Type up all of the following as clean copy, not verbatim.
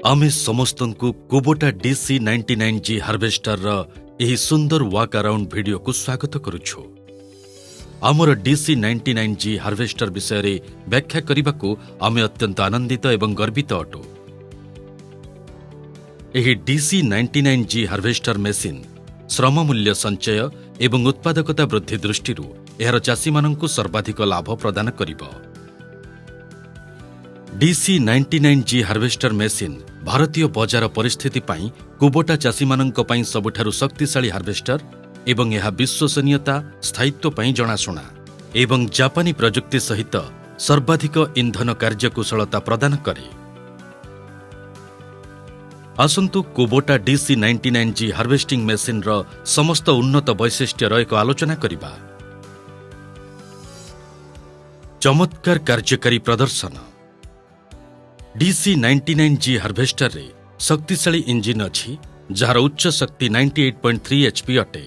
ଆମେ ସମସ୍ତଙ୍କୁ କୁବୋଟା DC 99 G ହାର୍ଭେଷ୍ଟରର ଏହି ସୁନ୍ଦର ୱାକ୍ ଆରାଉଣ୍ଡ ଭିଡିଓକୁ ସ୍ୱାଗତ କରୁଛୁ। ଆମର DC 99 G harvester ବିଷୟରେ ବ୍ୟାଖ୍ୟା କରିବାକୁ ଆମେ ଅତ୍ୟନ୍ତ ଆନନ୍ଦିତ ଏବଂ ଗର୍ବିତ ଅଟୁ। ଏହି DC 99 G harvester machine ଶ୍ରମ ମୂଲ୍ୟ ସଞ୍ଚୟ ଏବଂ ଉତ୍ପାଦକତା ବୃଦ୍ଧି ଦୃଷ୍ଟିରୁ ଏହାର ଚାଷୀମାନଙ୍କୁ ସର୍ବାଧିକ ଲାଭ ପ୍ରଦାନ କରିବ। DC 99 G harvester machine ଭାରତୀୟ ବଜାର ପରିସ୍ଥିତି ପାଇଁ କୁବୋଟା ଚାଷୀମାନଙ୍କ ପାଇଁ ସବୁଠାରୁ ଶକ୍ତିଶାଳୀ ହାର୍ଭେଷ୍ଟର ଏବଂ ଏହା ବିଶ୍ୱସନୀୟତା, ସ୍ଥାୟିତ୍ୱ ପାଇଁ ଜଣାଶୁଣା ଏବଂ ଜାପାନୀ ପ୍ରଯୁକ୍ତି ସହିତ ସର୍ବାଧିକ ଇନ୍ଧନ କାର୍ଯ୍ୟକୁଶଳତା ପ୍ରଦାନ କରେ। ଆସନ୍ତୁ କୁବୋଟା DC 99 G harvesting ମେସିନ୍ର ସମସ୍ତ ଉନ୍ନତ ବୈଶିଷ୍ଟ୍ୟର ଏକ ଆଲୋଚନା କରିବା। ଚମତ୍କାର କାର୍ଯ୍ୟକାରୀ ପ୍ରଦର୍ଶନ। ଡିସି 99 ଜି ହାର୍ଭେଷ୍ଟରରେ ଶକ୍ତିଶାଳୀ ଇଞ୍ଜିନ୍ ଅଛି, ଯାହାର ଉଚ୍ଚ ଶକ୍ତି 98.3 ଏଚ୍ପି ଅଟେ।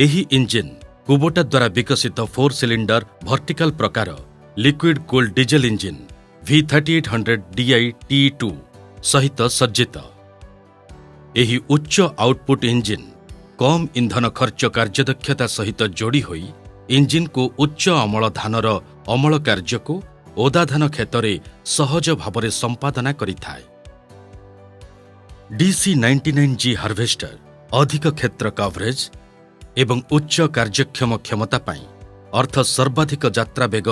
ଏହି ଇଞ୍ଜିନ୍ କୁବୋଟା ଦ୍ୱାରା ବିକଶିତ ଫୋର୍ ସିଲିଣ୍ଡର ଭର୍ଟିକାଲ ପ୍ରକାର liquid cooled diesel engine V 3800 DI T2 ସହିତ ସଜ୍ଜିତ। ଏହି ଉଚ୍ଚ ଆଉଟପୁଟ୍ ଇଞ୍ଜିନ୍ କମ୍ ଇନ୍ଧନ ଖର୍ଚ୍ଚ କାର୍ଯ୍ୟଦକ୍ଷତା ସହିତ ଯୋଡ଼ି ହୋଇ ଇଞ୍ଜିନ୍କୁ ଉଚ୍ଚ ଅମଳ ଧାନର ଅମଳ କାର୍ଯ୍ୟକୁ ଓଦା ଧାନ କ୍ଷେତରେ ସହଜ ଭାବରେ ସମ୍ପାଦନା କରିଥାଏ। ଡିସି 99 ଜି ହାର୍ଭେଷ୍ଟର ଅଧିକ କ୍ଷେତ୍ର କଭରେଜ୍ ଏବଂ ଉଚ୍ଚ କାର୍ଯ୍ୟକ୍ଷମ କ୍ଷମତା ପାଇଁ, ଅର୍ଥ ସର୍ବାଧିକ ଯାତ୍ରା ବେଗ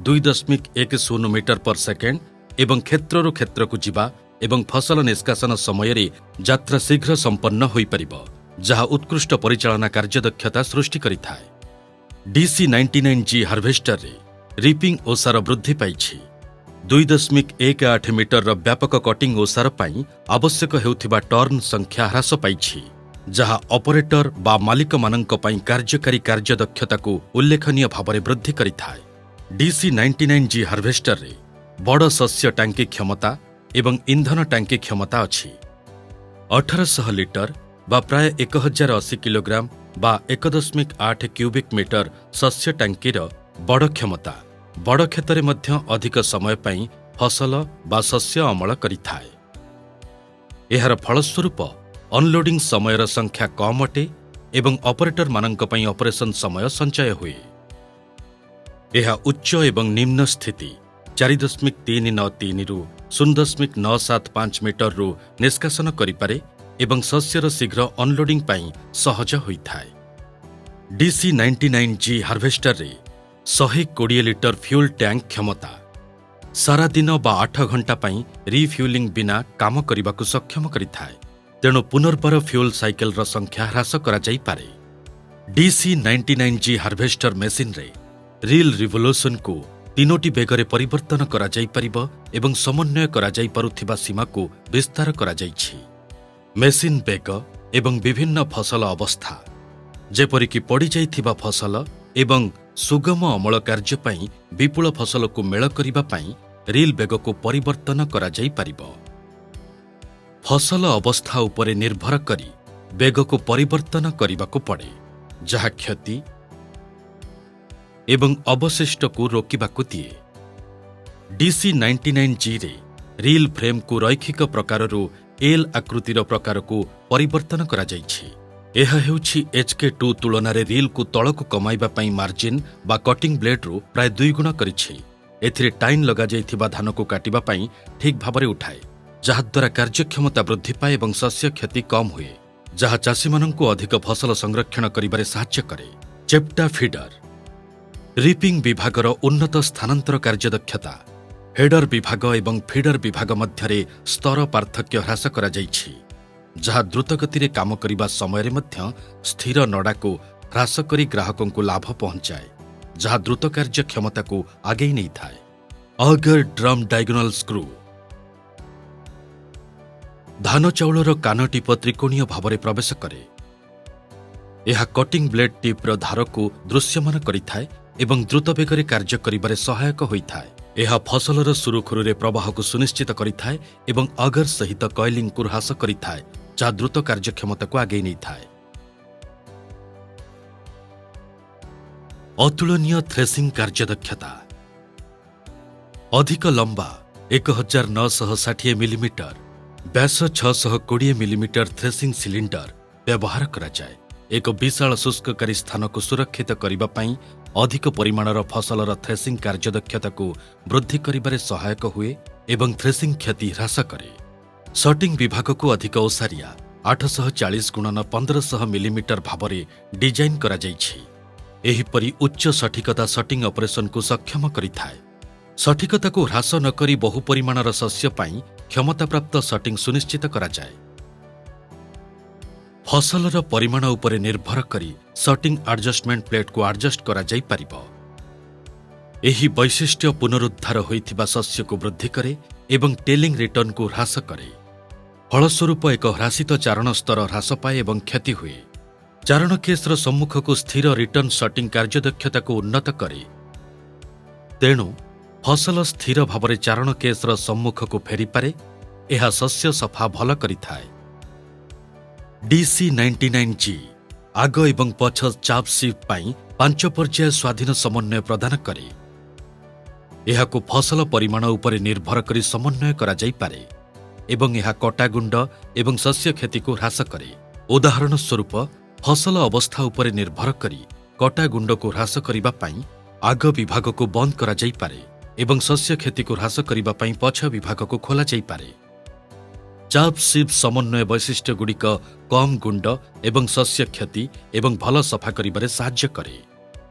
2.10 ମିଟର ପର ସେକେଣ୍ଡ ଏବଂ କ୍ଷେତ୍ରରୁ କ୍ଷେତ୍ରକୁ ଯିବା ଏବଂ ଫସଲ ନିଷ୍କାସନ ସମୟରେ ଯାତ୍ରା ଶୀଘ୍ର ସମ୍ପନ୍ନ ହୋଇପାରିବ, ଯାହା ଉତ୍କୃଷ୍ଟ ପରିଚାଳନା କାର୍ଯ୍ୟଦକ୍ଷତା ସୃଷ୍ଟି କରିଥାଏ। ଡିସି 99 ଜି ହାର୍ଭେଷ୍ଟରରେ ରିପିଂ ଓସାର ବୃଦ୍ଧି ପାଇଛି। 2.18 ମିଟରର ବ୍ୟାପକ କଟିଂ ଓସାର ପାଇଁ ଆବଶ୍ୟକ ହେଉଥିବା ଟର୍ନ ସଂଖ୍ୟା ହ୍ରାସ ପାଇଛି, ଯାହା ଅପରେଟର ବା ମାଲିକମାନଙ୍କ ପାଇଁ କାର୍ଯ୍ୟକାରୀ କାର୍ଯ୍ୟଦକ୍ଷତାକୁ ଉଲ୍ଲେଖନୀୟ ଭାବରେ ବୃଦ୍ଧି କରିଥାଏ। ଡିସି 99 ଜି ହାର୍ଭେଷ୍ଟରରେ ବଡ଼ ଶସ୍ୟ ଟାଙ୍କି କ୍ଷମତା ଏବଂ ଇନ୍ଧନ ଟାଙ୍କି କ୍ଷମତା ଅଛି। 1800 ଲିଟର ବା ପ୍ରାୟ 1080 କିଲୋଗ୍ରାମ ବା 1.8 କ୍ୟୁବିକ୍ ମିଟର ଶସ୍ୟ ଟାଙ୍କିର ବଡ଼ କ୍ଷମତା ବଡ଼ କ୍ଷେତରେ ମଧ୍ୟ ଅଧିକ ସମୟ ପାଇଁ ଫସଲ ବା ଶସ୍ୟ ଅମଳ କରିଥାଏ। ଏହାର ଫଳସ୍ୱରୂପ ଅନଲୋଡିଂ ସମୟର ସଂଖ୍ୟା କମ୍ ଅଟେ ଏବଂ ଅପରେଟରମାନଙ୍କ ପାଇଁ ଅପରେସନ ସମୟ ସଞ୍ଚୟ ହୁଏ। ଏହା ଉଚ୍ଚ ଏବଂ ନିମ୍ନ ସ୍ଥିତି 4.393ରୁ 0.975 ମିଟରରୁ ନିଷ୍କାସନ କରିପାରେ ଏବଂ ଶସ୍ୟର ଶୀଘ୍ର ଅନଲୋଡିଂ ପାଇଁ ସହଜ ହୋଇଥାଏ। DC 99 G ହାର୍ଭେଷ୍ଟରରେ 120 litre fuel tank କ୍ଷମତା ସାରା ଦିନ ବା 8 ଘଣ୍ଟା ପାଇଁ ରିଫ୍ୟୁଲିଂ ବିନା କାମ କରିବାକୁ ସକ୍ଷମ କରିଥାଏ। ତେଣୁ ପୁନର୍ବାର ଫ୍ୟୁଲ୍ ସାଇକେଲର ସଂଖ୍ୟା ହ୍ରାସ କରାଯାଇପାରେ। ଡିସି 99 ଜି ହାର୍ଭେଷ୍ଟର ମେସିନ୍ରେ ରିଲ୍ ରିଭଲ୍ୟୁସନକୁ ତିନୋଟି ବେଗରେ ପରିବର୍ତ୍ତନ କରାଯାଇପାରିବ ଏବଂ ସମନ୍ୱୟ କରାଯାଇପାରୁଥିବା ସୀମାକୁ ବିସ୍ତାର କରାଯାଇଛି। ମେସିନ୍ ବେଗ ଏବଂ ବିଭିନ୍ନ ଫସଲ ଅବସ୍ଥା, ଯେପରିକି ପଡ଼ିଯାଇଥିବା ଫସଲ ଏବଂ ସୁଗମ ଅମଳ କାର୍ଯ୍ୟ ପାଇଁ ବିପୁଳ ଫସଲକୁ ମେଳ କରିବା ପାଇଁ ରିଲ୍ ବେଗକୁ ପରିବର୍ତ୍ତନ କରାଯାଇପାରିବ। ଫସଲ ଅବସ୍ଥା ଉପରେ ନିର୍ଭର କରି ବେଗକୁ ପରିବର୍ତ୍ତନ କରିବାକୁ ପଡ଼େ, ଯାହା କ୍ଷତି ଏବଂ ଅବଶିଷ୍ଟକୁ ରୋକିବାକୁ ଦିଏ। ଡିସି 99 ଜିରେ ରିଲ୍ ଫ୍ରେମ୍କୁ ରୈଖିକ ପ୍ରକାରରୁ ଏଲ୍ ଆକୃତିର ପ୍ରକାରକୁ ପରିବର୍ତ୍ତନ କରାଯାଇଛି। ଏହା ହେଉଛି ଏଚ୍କେ 2 ତୁଳନାରେ ରିଲ୍କୁ ତଳକୁ କମାଇବା ପାଇଁ ମାର୍ଜିନ୍ ବା କଟିଂ ବ୍ଲେଡ୍ରୁ ପ୍ରାୟ ଦୁଇଗୁଣ କରିଛି। ଏଥିରେ ଟାଇନ୍ ଲଗାଯାଇଥିବା ଧାନକୁ କାଟିବା ପାଇଁ ଠିକ୍ ଭାବରେ ଉଠାଏ, ଯାହାଦ୍ୱାରା କାର୍ଯ୍ୟକ୍ଷମତା ବୃଦ୍ଧି ପାଏ ଏବଂ ଶସ୍ୟ କ୍ଷତି କମ୍ ହୁଏ, ଯାହା ଚାଷୀମାନଙ୍କୁ ଅଧିକ ଫସଲ ସଂରକ୍ଷଣ କରିବାରେ ସାହାଯ୍ୟ କରେ। ଚେପ୍ଟା ଫିଡର ରିପିଂ ବିଭାଗର ଉନ୍ନତ ସ୍ଥାନାନ୍ତର କାର୍ଯ୍ୟଦକ୍ଷତା। ହେଡର ବିଭାଗ ଏବଂ ଫିଡର ବିଭାଗ ମଧ୍ୟରେ ସ୍ତର ପାର୍ଥକ୍ୟ ହ୍ରାସ କରାଯାଇଛି, ଯାହା ଦ୍ରୁତଗତିରେ କାମ କରିବା ସମୟରେ ମଧ୍ୟ ସ୍ଥିର ନଡ଼ାକୁ ହ୍ରାସ କରି ଗ୍ରାହକଙ୍କୁ ଲାଭ ପହଞ୍ଚାଏ, ଯାହା ଦ୍ରୁତ କାର୍ଯ୍ୟ କ୍ଷମତାକୁ ଆଗେଇ ନେଇଥାଏ। ଅଗର ଡ୍ରମ୍ ଡାଇଗୋନାଲ ସ୍କ୍ରୁ ଧାନ ଚାଉଳର କାନ ଟିପ ତ୍ରିକୋଣୀୟ ଭାବରେ ପ୍ରବେଶ କରେ। ଏହା କଟିଂ ବ୍ଲେଡ୍ ଟିପ୍ର ଧାରକୁ ଦୃଶ୍ୟମାନ କରିଥାଏ ଏବଂ ଦ୍ରୁତ ବେଗରେ କାର୍ଯ୍ୟ କରିବାରେ ସହାୟକ ହୋଇଥାଏ। ଏହା ଫସଲର ସୁରୁଖୁରୁରେ ପ୍ରବାହକୁ ସୁନିଶ୍ଚିତ କରିଥାଏ ଏବଂ ଅଗର ସହିତ କଏଲିଂକୁ ହ୍ରାସ କରିଥାଏ, ଯାହା ଦ୍ରୁତ କାର୍ଯ୍ୟକ୍ଷମତାକୁ ଆଗେଇ ନେଇଥାଏ। ଅତୁଳନୀୟ ଥ୍ରେସିଂ କାର୍ଯ୍ୟଦକ୍ଷତା। ଅଧିକ ଲମ୍ବା 1960 ମିଲିମିଟର ବ୍ୟାସ 620 ମିଲିମିଟର ଥ୍ରେସିଂ ସିଲିଣ୍ଡର ବ୍ୟବହାର କରାଯାଏ। ଏକ ବିଶାଳ ଶୁଷ୍କକାରୀ ସ୍ଥାନକୁ ସୁରକ୍ଷିତ କରିବା ପାଇଁ ଅଧିକ ପରିମାଣର ଫସଲର ଥ୍ରେସିଂ କାର୍ଯ୍ୟଦକ୍ଷତାକୁ ବୃଦ୍ଧି କରିବାରେ ସହାୟକ ହୁଏ ଏବଂ ଥ୍ରେସିଂ କ୍ଷତି ହ୍ରାସ କରେ। ସର୍ଟିଂ ବିଭାଗକୁ ଅଧିକ ଓସାରିଆ 840 ଗୁଣନ 1500 ମିଲିମିଟର ଭାବରେ ଡିଜାଇନ୍ କରାଯାଇଛି। ଏହିପରି ଉଚ୍ଚ ସଠିକତା ସର୍ଟିଂ ଅପରେସନକୁ ସକ୍ଷମ କରିଥାଏ। ସଠିକତାକୁ ହ୍ରାସ ନକରି ବହୁ ପରିମାଣର ଶସ୍ୟ ପାଇଁ କ୍ଷମତାପ୍ରାପ୍ତ ସର୍ଟିଂ ସୁନିଶ୍ଚିତ କରାଯାଏ। ଫସଲର ପରିମାଣ ଉପରେ ନିର୍ଭର କରି ସର୍ଟିଂ ଆଡଜଷ୍ଟମେଣ୍ଟ ପ୍ଲେଟ୍କୁ ଆଡଜଷ୍ଟ କରାଯାଇପାରିବ। ଏହି ବୈଶିଷ୍ଟ୍ୟ ପୁନରୁଦ୍ଧାର ହୋଇଥିବା ଶସ୍ୟକୁ ବୃଦ୍ଧି କରେ ଏବଂ ଟେଲିଂ ରିଟର୍ଣ୍ଣକୁ ହ୍ରାସ କରେ। ଫଳସ୍ୱରୂପ, ଏକ ହ୍ରାସିତ ଚାରଣ ସ୍ତର ହ୍ରାସ ପାଏ ଏବଂ କ୍ଷତି ହୁଏ। ଚାରଣ କେସ୍ର ସମ୍ମୁଖକୁ ସ୍ଥିର ରିଟର୍ଣ୍ଣ ସର୍ଟିଂ କାର୍ଯ୍ୟଦକ୍ଷତାକୁ ଉନ୍ନତ କରେ। ତେଣୁ ଫସଲ ସ୍ଥିର ଭାବରେ ଚାରଣ କେସ୍ର ସମ୍ମୁଖକୁ ଫେରିପାରେ। ଏହା ଶସ୍ୟ ସଫା ଭଲ କରିଥାଏ। ଡିସି 99 ଜି ଆଗ ଏବଂ ପଛ ଚାଫ୍ ସିଭ୍ ପାଇଁ ପାଞ୍ଚ ପର୍ଯ୍ୟାୟ ସ୍ୱାଧୀନ ସମନ୍ୱୟ ପ୍ରଦାନ କରେ। ଏହାକୁ ଫସଲ ପରିମାଣ ଉପରେ ନିର୍ଭର କରି ସମନ୍ୱୟ କରାଯାଇପାରେ ଏବଂ ଏହା କଟା ଗୁଣ୍ଡ ଏବଂ ଶସ୍ୟ କ୍ଷତିକୁ ହ୍ରାସ କରେ। ଉଦାହରଣ ସ୍ୱରୂପ, ଫସଲ ଅବସ୍ଥା ଉପରେ ନିର୍ଭର କରି କଟା ଗୁଣ୍ଡକୁ ହ୍ରାସ କରିବା ପାଇଁ ଆଗ ବିଭାଗକୁ ବନ୍ଦ କରାଯାଇପାରେ ଏବଂ ଶସ୍ୟ କ୍ଷତିକୁ ହ୍ରାସ କରିବା ପାଇଁ ପଛ ବିଭାଗକୁ ଖୋଲାଯାଇପାରେ। ଚାଫ୍ ସିଭ୍ ସମନ୍ୱୟ ବୈଶିଷ୍ଟ୍ୟଗୁଡ଼ିକ କମ୍ ଗୁଣ୍ଡ ଏବଂ ଶସ୍ୟ କ୍ଷତି ଏବଂ ଭଲ ସଫା କରିବାରେ ସାହାଯ୍ୟ କରେ।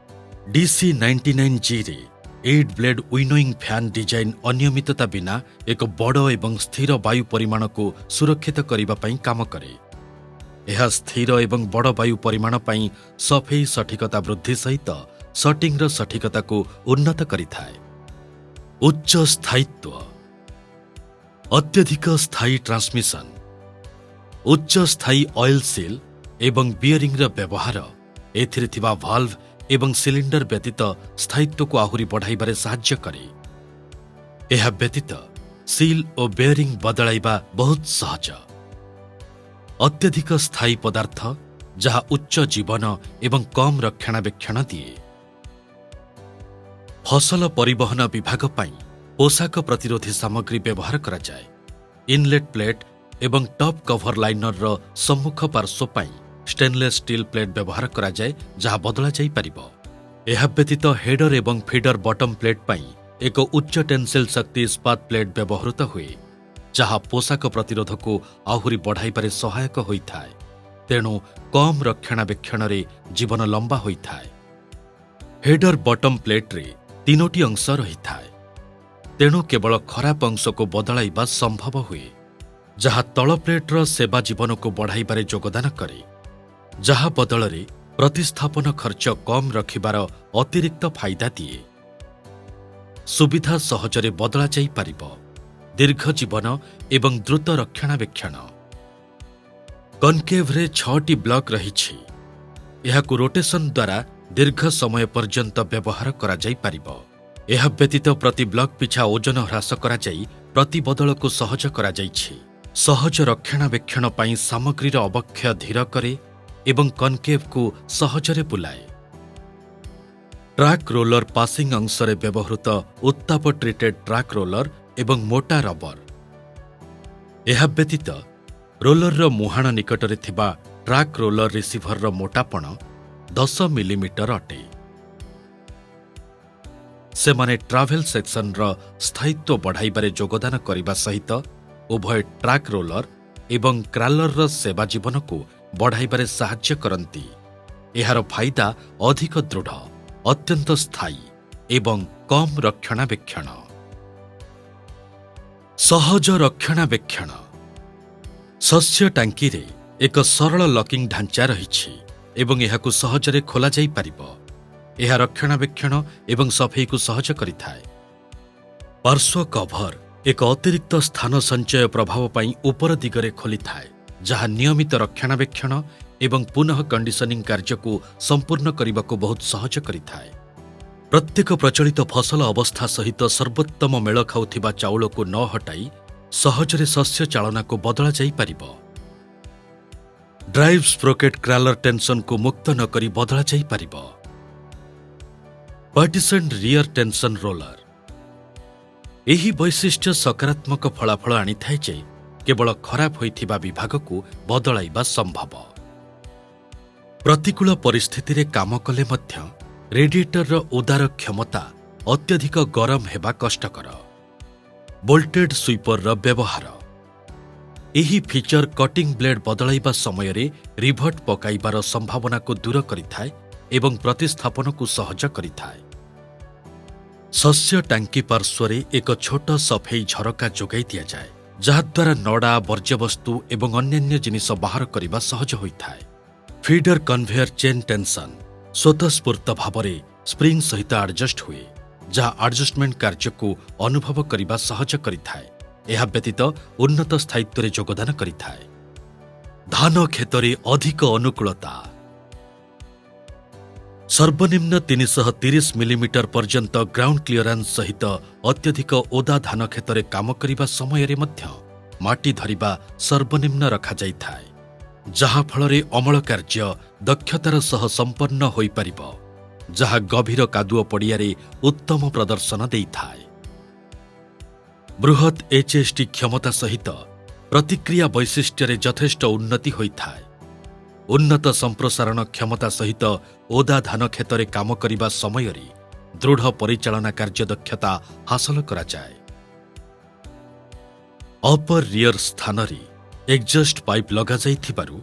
DC 99 ଜିରେ eight blade winnowing fan design ଅନିୟମିତତା ବିନା ଏକ ବଡ଼ ଏବଂ ସ୍ଥିର ବାୟୁ ପରିମାଣକୁ ସୁରକ୍ଷିତ କରିବା ପାଇଁ କାମ କରେ। ଏହା ସ୍ଥିର ଏବଂ ବଡ଼ ବାୟୁ ପରିମାଣ ପାଇଁ ସଫେଇ ସଠିକତା ବୃଦ୍ଧି ସହିତ ସର୍ଟିଂର ସଠିକତାକୁ ଉନ୍ନତ କରିଥାଏ। ଉଚ୍ଚ ସ୍ଥାୟିତ୍ୱ, ଅତ୍ୟଧିକ ସ୍ଥାୟୀ ଟ୍ରାନ୍ସମିଶନ, ଉଚ୍ଚ ସ୍ଥାୟୀ ଅଏଲ୍ ସିଲ୍ ଏବଂ ବିୟରିଂର ବ୍ୟବହାର ଏଥିରେ ଥିବା ଭାଲ୍ଭ ଏବଂ ସିଲିଣ୍ଡର ବ୍ୟତୀତ ସ୍ଥାୟିତ୍ୱକୁ ଆହୁରି ବଢ଼ାଇବାରେ ସାହାଯ୍ୟ କରେ। ଏହା ବ୍ୟତୀତ ସିଲ୍ ଓ ବେୟରିଂ ବଦଳାଇବା ବହୁତ ସହଜ। ଅତ୍ୟଧିକ ସ୍ଥାୟୀ ପଦାର୍ଥ, ଯାହା ଉଚ୍ଚ ଜୀବନ ଏବଂ କମ୍ ରକ୍ଷଣାବେକ୍ଷଣ ଦିଏ। ଫସଲ ପରିବହନ ବିଭାଗ ପାଇଁ ପୋଷାକ ପ୍ରତିରୋଧୀ ସାମଗ୍ରୀ ବ୍ୟବହାର କରାଯାଏ। ଇନଲେଟ୍ ପ୍ଲେଟ୍ ଏବଂ ଟପ୍ କଭର ଲାଇନରର ସମ୍ମୁଖ ପାର୍ଶ୍ୱ ପାଇଁ ଷ୍ଟେନଲେସ୍ ଷ୍ଟିଲ୍ ପ୍ଲେଟ୍ ବ୍ୟବହାର କରାଯାଏ, ଯାହା ବଦଳା ଯାଇପାରିବ। ଏହା ବ୍ୟତୀତ ହେଡର ଏବଂ ଫିଡର ବଟମ୍ ପ୍ଲେଟ୍ ପାଇଁ ଏକ ଉଚ୍ଚ ଟେନ୍ସିଲ୍ ଶକ୍ତି ଇସ୍ପାତ ପ୍ଲେଟ୍ ବ୍ୟବହୃତ ହୁଏ, ଯାହା ପୋଷାକ ପ୍ରତିରୋଧକୁ ଆହୁରି ବଢ଼ାଇବାରେ ସହାୟକ ହୋଇଥାଏ। ତେଣୁ କମ୍ ରକ୍ଷଣାବେକ୍ଷଣରେ ଜୀବନ ଲମ୍ବା ହୋଇଥାଏ। ହେଡର ବଟମ୍ ପ୍ଲେଟ୍ରେ ତିନୋଟି ଅଂଶ ରହିଥାଏ, ତେଣୁ କେବଳ ଖରାପ ଅଂଶକୁ ବଦଳାଇବା ସମ୍ଭବ ହୁଏ, ଯାହା ତଳ ପ୍ଲେଟ୍ର ସେବା ଜୀବନକୁ ବଢ଼ାଇବାରେ ଯୋଗଦାନ କରେ, ଯାହା ବଦଳରେ ପ୍ରତିସ୍ଥାପନ ଖର୍ଚ୍ଚ କମ୍ ରଖିବାର ଅତିରିକ୍ତ ଫାଇଦା ଦିଏ। ସୁବିଧା, ସହଜରେ ବଦଳା ଯାଇପାରିବ, ଦୀର୍ଘ ଜୀବନ ଏବଂ ଦ୍ରୁତ ରକ୍ଷଣାବେକ୍ଷଣ। କନକେଭ୍ରେ ଛଅଟି ବ୍ଲକ୍ ରହିଛି। ଏହାକୁ ରୋଟେସନ୍ ଦ୍ୱାରା ଦୀର୍ଘ ସମୟ ପର୍ଯ୍ୟନ୍ତ ବ୍ୟବହାର କରାଯାଇପାରିବ। ଏହା ବ୍ୟତୀତ ପ୍ରତି ବ୍ଲକ୍ ପିଛା ଓଜନ ହ୍ରାସ କରାଯାଇ ପ୍ରତିବଦଳକୁ ସହଜ କରାଯାଇଛି। ସହଜ ରକ୍ଷଣାବେକ୍ଷଣ ପାଇଁ ସାମଗ୍ରୀର ଅବକ୍ଷୟ ଧୀର କରେ ଏବଂ କନକେଭ୍କୁ ସହଜରେ ବୁଲାଏ। ଟ୍ରାକ୍ ରୋଲର ପାସିଂ ଅଂଶରେ ବ୍ୟବହୃତ ଉତ୍ତାପ ଟ୍ରିଟେଡ୍ ଟ୍ରାକ୍ ରୋଲର ଏବଂ ମୋଟା ରବର। ଏହା ବ୍ୟତୀତ ରୋଲରର ମୁହାଣ ନିକଟରେ ଥିବା ଟ୍ରାକ୍ ରୋଲର ରିସିଭରର ମୋଟାପଣ 10 ମିଲିମିଟର ଅଟେ। ସେମାନେ ଟ୍ରାଭେଲ୍ ସେକ୍ସନର ସ୍ଥାୟିତ୍ୱ ବଢ଼ାଇବାରେ ଯୋଗଦାନ କରିବା ସହିତ ଉଭୟ ଟ୍ରାକ୍ ରୋଲର ଏବଂ କ୍ରାଲରର ସେବା ଜୀବନକୁ ବଢ଼ାଇବାରେ ସାହାଯ୍ୟ କରନ୍ତି। ଏହାର ଫାଇଦା ଅଧିକ ଦୃଢ଼, ଅତ୍ୟନ୍ତ ସ୍ଥାୟୀ ଏବଂ କମ୍ ରକ୍ଷଣାବେକ୍ଷଣ। ସହଜ ରକ୍ଷଣାବେକ୍ଷଣ। ଶସ୍ୟ ଟାଙ୍କିରେ ଏକ ସରଳ ଲକିଂ ଢାଞ୍ଚା ରହିଛି ଏବଂ ଏହାକୁ ସହଜରେ ଖୋଲାଯାଇପାରିବ। ଏହା ରକ୍ଷଣାବେକ୍ଷଣ ଏବଂ ସଫେଇକୁ ସହଜ କରିଥାଏ। ପାର୍ଶ୍ୱ କଭର ଏକ ଅତିରିକ୍ତ ସ୍ଥାନ ସଞ୍ଚୟ ପ୍ରଭାବ ପାଇଁ ଉପର ଦିଗରେ ଖୋଲିଥାଏ, ଯାହା ନିୟମିତ ରକ୍ଷଣାବେକ୍ଷଣ ଏବଂ ପୁନଃ କଣ୍ଡିସନିଂ କାର୍ଯ୍ୟକୁ ସମ୍ପୂର୍ଣ୍ଣ କରିବାକୁ ବହୁତ ସହଜ କରିଥାଏ। ପ୍ରତ୍ୟେକ ପ୍ରଚଳିତ ଫସଲ ଅବସ୍ଥା ସହିତ ସର୍ବୋତ୍ତମ ମେଳ ଖାଉଥିବା ଚାଉଳକୁ ନ ହଟାଇ ସହଜରେ ଶସ୍ୟ ଚାଳନାକୁ ବଦଳା ଯାଇପାରିବ। ଡ୍ରାଇଭ୍ ସ୍ପ୍ରୋକେଟ୍ କ୍ରାଲର ଟେନସନକୁ ମୁକ୍ତ ନ କରି ବଦଳା ଯାଇପାରିବ। ପାର୍ଟିସନ୍ଡ ରିୟର ଟେନସନ୍ ରୋଲର। ଏହି ବୈଶିଷ୍ଟ୍ୟ ସକାରାତ୍ମକ ଫଳାଫଳ ଆଣିଥାଏ ଯେ କେବଳ ଖରାପ ହୋଇଥିବା ବିଭାଗକୁ ବଦଳାଇବା ସମ୍ଭବ। ପ୍ରତିକୂଳ ପରିସ୍ଥିତିରେ କାମ କଲେ ମଧ୍ୟ ରେଡିଏଟରର ଉଦାର କ୍ଷମତା ଅତ୍ୟଧିକ ଗରମ ହେବା କଷ୍ଟକର। ବୋଲ୍ଟେଡ୍ ସୁଇପରର ବ୍ୟବହାର। ଏହି ଫିଚର କଟିଂ ବ୍ଲେଡ୍ ବଦଳାଇବା ସମୟରେ ରିଭଟ ପକାଇବାର ସମ୍ଭାବନାକୁ ଦୂର କରିଥାଏ ଏବଂ ପ୍ରତିସ୍ଥାପନକୁ ସହଜ କରିଥାଏ। ଶସ୍ୟ ଟାଙ୍କି ପାର୍ଶ୍ୱରେ ଏକ ଛୋଟ ସଫେଇ ଝରକା ଯୋଗାଇ ଦିଆଯାଏ, ଯାହାଦ୍ୱାରା ନଡ଼ା, ବର୍ଜ୍ୟବସ୍ତୁ ଏବଂ ଅନ୍ୟାନ୍ୟ ଜିନିଷ ବାହାର କରିବା ସହଜ ହୋଇଥାଏ। ଫିଡର କନଭେୟର ଚେନ୍ ଟେନସନ୍ ସ୍ୱତଃସ୍ଫୂର୍ତ୍ତ ଭାବରେ ସ୍ପ୍ରିଙ୍ଗ ସହିତ ଆଡଜଷ୍ଟ ହୁଏ, ଯାହା ଆଡଜଷ୍ଟମେଣ୍ଟ କାର୍ଯ୍ୟକୁ ଅନୁଭବ କରିବା ସହଜ କରିଥାଏ। ଏହା ବ୍ୟତୀତ ଉନ୍ନତ ସ୍ଥାୟିତ୍ୱରେ ଯୋଗଦାନ କରିଥାଏ। ଧାନ କ୍ଷେତରେ ଅଧିକ ଅନୁକୂଳତା। ସର୍ବନିମ୍ନ 330 ମିଲିମିଟର ପର୍ଯ୍ୟନ୍ତ ଗ୍ରାଉଣ୍ଡ କ୍ଲିୟରାନ୍ସ ସହିତ ଅତ୍ୟଧିକ ଓଦା ଧାନ କ୍ଷେତରେ କାମ କରିବା ସମୟରେ ମଧ୍ୟ ମାଟି ଧରିବା ସର୍ବନିମ୍ନ ରଖାଯାଇଥାଏ, ଯାହାଫଳରେ ଅମଳ କାର୍ଯ୍ୟ ଦକ୍ଷତାର ସହ ସମ୍ପନ୍ନ ହୋଇପାରିବ, ଯାହା ଗଭୀର କାଦୁଅ ପଡ଼ିଆରେ ଉତ୍ତମ ପ୍ରଦର୍ଶନ ଦେଇଥାଏ। ବୃହତ୍ ଏଚ୍ଏସ୍ଟି କ୍ଷମତା ସହିତ ପ୍ରତିକ୍ରିୟା ବୈଶିଷ୍ଟ୍ୟରେ ଯଥେଷ୍ଟ ଉନ୍ନତି ହୋଇଥାଏ। ଉନ୍ନତ ସମ୍ପ୍ରସାରଣ କ୍ଷମତା ସହିତ ଓଦା ଧାନ କ୍ଷେତରେ କାମ କରିବା ସମୟରେ ଦୃଢ଼ ପରିଚାଳନା କାର୍ଯ୍ୟଦକ୍ଷତା ହାସଲ କରାଯାଏ। ଅପର ରିୟର ସ୍ଥାନରେ ଏକ୍ଜଷ୍ଟ ପାଇପ୍ ଲଗାଯାଇଥିବାରୁ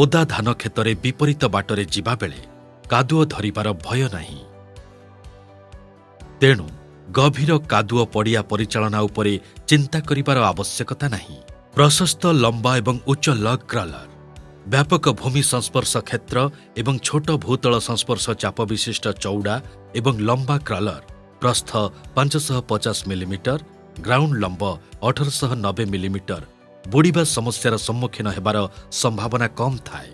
ଓଦା ଧାନ କ୍ଷେତରେ ବିପରୀତ ବାଟରେ ଯିବାବେଳେ କାଦୁଅ ଧରିବାର ଭୟ ନାହିଁ। ତେଣୁ ଗଭୀର କାଦୁଅ ପଡ଼ିଆ ପରିଚାଳନା ଉପରେ ଚିନ୍ତା କରିବାର ଆବଶ୍ୟକତା ନାହିଁ। ପ୍ରଶସ୍ତ, ଲମ୍ବା ଏବଂ ଉଚ୍ଚ ଲଗ୍ କ୍ରଲର। ବ୍ୟାପକ ଭୂମି ସଂସ୍ପର୍ଶ କ୍ଷେତ୍ର ଏବଂ ଛୋଟ ଭୂତଳ ସଂସ୍ପର୍ଶ ଚାପ ବିଶିଷ୍ଟ ଚଉଡ଼ା ଏବଂ ଲମ୍ବା କ୍ରଲର, ପ୍ରସ୍ଥ 550 ମିଲିମିଟର, ଗ୍ରାଉଣ୍ଡ ଲମ୍ବ 1890 ମିଲିମିଟର, ବୁଡ଼ିବା ସମସ୍ୟାର ସମ୍ମୁଖୀନ ହେବାର ସମ୍ଭାବନା କମ୍ ଥାଏ।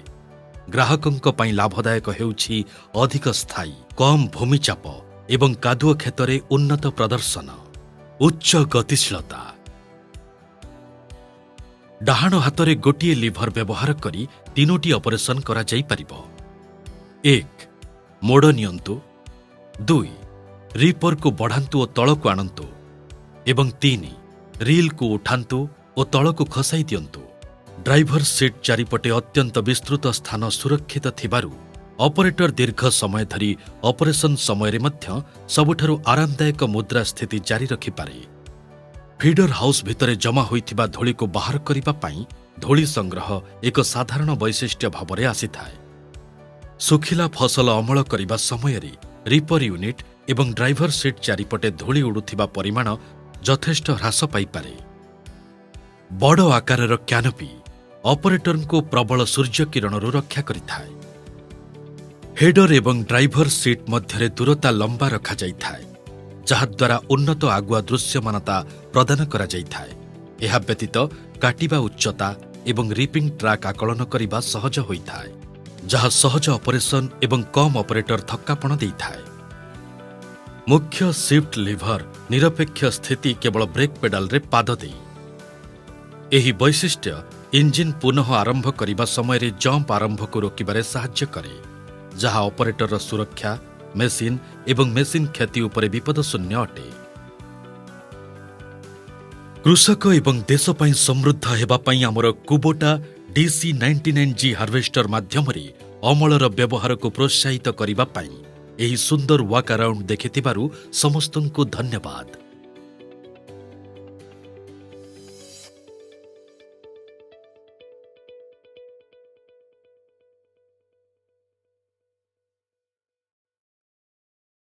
ଗ୍ରାହକଙ୍କ ପାଇଁ ଲାଭଦାୟକ ହେଉଛି ଅଧିକ ସ୍ଥାୟୀ, କମ୍ ଭୂମି ଚାପ ଏବଂ କାଦୁଅ କ୍ଷେତରେ ଉନ୍ନତ ପ୍ରଦର୍ଶନ। ଉଚ୍ଚ ଗତିଶୀଳତା। ଡାହାଣ ହାତରେ ଗୋଟିଏ ଲିଭର ବ୍ୟବହାର କରି ତିନୋଟି ଅପରେସନ କରାଯାଇପାରିବ। 1, ମୋଡ଼ ନିଅନ୍ତୁ। 2, ରିପରକୁ ବଢ଼ାନ୍ତୁ ଓ ତଳକୁ ଆଣନ୍ତୁ ଏବଂ 3, ରିଲ୍କୁ ଉଠାନ୍ତୁ ଓ ତଳକୁ ଖସାଇ ଦିଅନ୍ତୁ। ଡ୍ରାଇଭର ସିଟ୍ ଚାରିପଟେ ଅତ୍ୟନ୍ତ ବିସ୍ତୃତ ସ୍ଥାନ ସୁରକ୍ଷିତ ଥିବାରୁ ଅପରେଟର ଦୀର୍ଘ ସମୟ ଧରି ଅପରେସନ ସମୟରେ ମଧ୍ୟ ସବୁଠାରୁ ଆରାମଦାୟକ ମୁଦ୍ରା ସ୍ଥିତି ଜାରି ରଖିପାରେ। ଫିଡର ହାଉସ୍ ଭିତରେ ଜମା ହୋଇଥିବା ଧୂଳିକୁ ବାହାର କରିବା ପାଇଁ ଧୂଳି ସଂଗ୍ରହ ଏକ ସାଧାରଣ ବୈଶିଷ୍ଟ୍ୟ ଭାବରେ ଆସିଥାଏ। ଶୁଖିଲା ଫସଲ ଅମଳ କରିବା ସମୟରେ ରିପର ୟୁନିଟ୍ ଏବଂ ଡ୍ରାଇଭର ସିଟ୍ ଚାରିପଟେ ଧୂଳି ଉଡ଼ୁଥିବା ପରିମାଣ ଯଥେଷ୍ଟ ହ୍ରାସ ପାଇପାରେ। ବଡ଼ ଆକାରର କ୍ୟାନୋପି ଅପରେଟରଙ୍କୁ ପ୍ରବଳ ସୂର୍ଯ୍ୟକିରଣରୁ ରକ୍ଷା କରିଥାଏ। ହେଡର ଏବଂ ଡ୍ରାଇଭର ସିଟ୍ ମଧ୍ୟରେ ଦୂରତା ଲମ୍ବା ରଖାଯାଇଥାଏ, ଯାହାଦ୍ୱାରା ଉନ୍ନତ ଆଗୁଆ ଦୃଶ୍ୟମାନତା ପ୍ରଦାନ କରାଯାଇଥାଏ। ଏହା ବ୍ୟତୀତ କାଟିବା ଉଚ୍ଚତା ଏବଂ ରିପିଂ ଟ୍ରାକ୍ ଆକଳନ କରିବା ସହଜ ହୋଇଥାଏ, ଯାହା ସହଜ ଅପରେସନ ଏବଂ କମ୍ ଅପରେଟର ଥକ୍କାପଣ ଦେଇଥାଏ। ମୁଖ୍ୟ ସିଫ୍ଟ ଲିଭର ନିରପେକ୍ଷ ସ୍ଥିତି କେବଳ ବ୍ରେକ୍ ପେଡାଲରେ ପାଦ ଦେଇ। ଏହି ବୈଶିଷ୍ଟ୍ୟ ଇଞ୍ଜିନ୍ ପୁନଃ ଆରମ୍ଭ କରିବା ସମୟରେ ଜମ୍ପ ଆରମ୍ଭକୁ ରୋକିବାରେ ସାହାଯ୍ୟ କରେ, ଯାହା ଅପରେଟରର ସୁରକ୍ଷା, ମେସିନ୍ ଏବଂ ମେସିନ୍ କ୍ଷତି ଉପରେ ବିପଦ ଶୂନ୍ୟ ଅଟେ। କୃଷକ ଏବଂ ଦେଶ ପାଇଁ ସମୃଦ୍ଧ ହେବା ପାଇଁ ଆମର କୁବୋଟା DC 99 G harvester ମାଧ୍ୟମରେ ଅମଳର ବ୍ୟବହାରକୁ ପ୍ରୋତ୍ସାହିତ କରିବା ପାଇଁ ଏହି ସୁନ୍ଦର ୱାକ୍ ଆରାଉଣ୍ଡ ଦେଖିଥିବାରୁ ସମସ୍ତଙ୍କୁ ଧନ୍ୟବାଦ।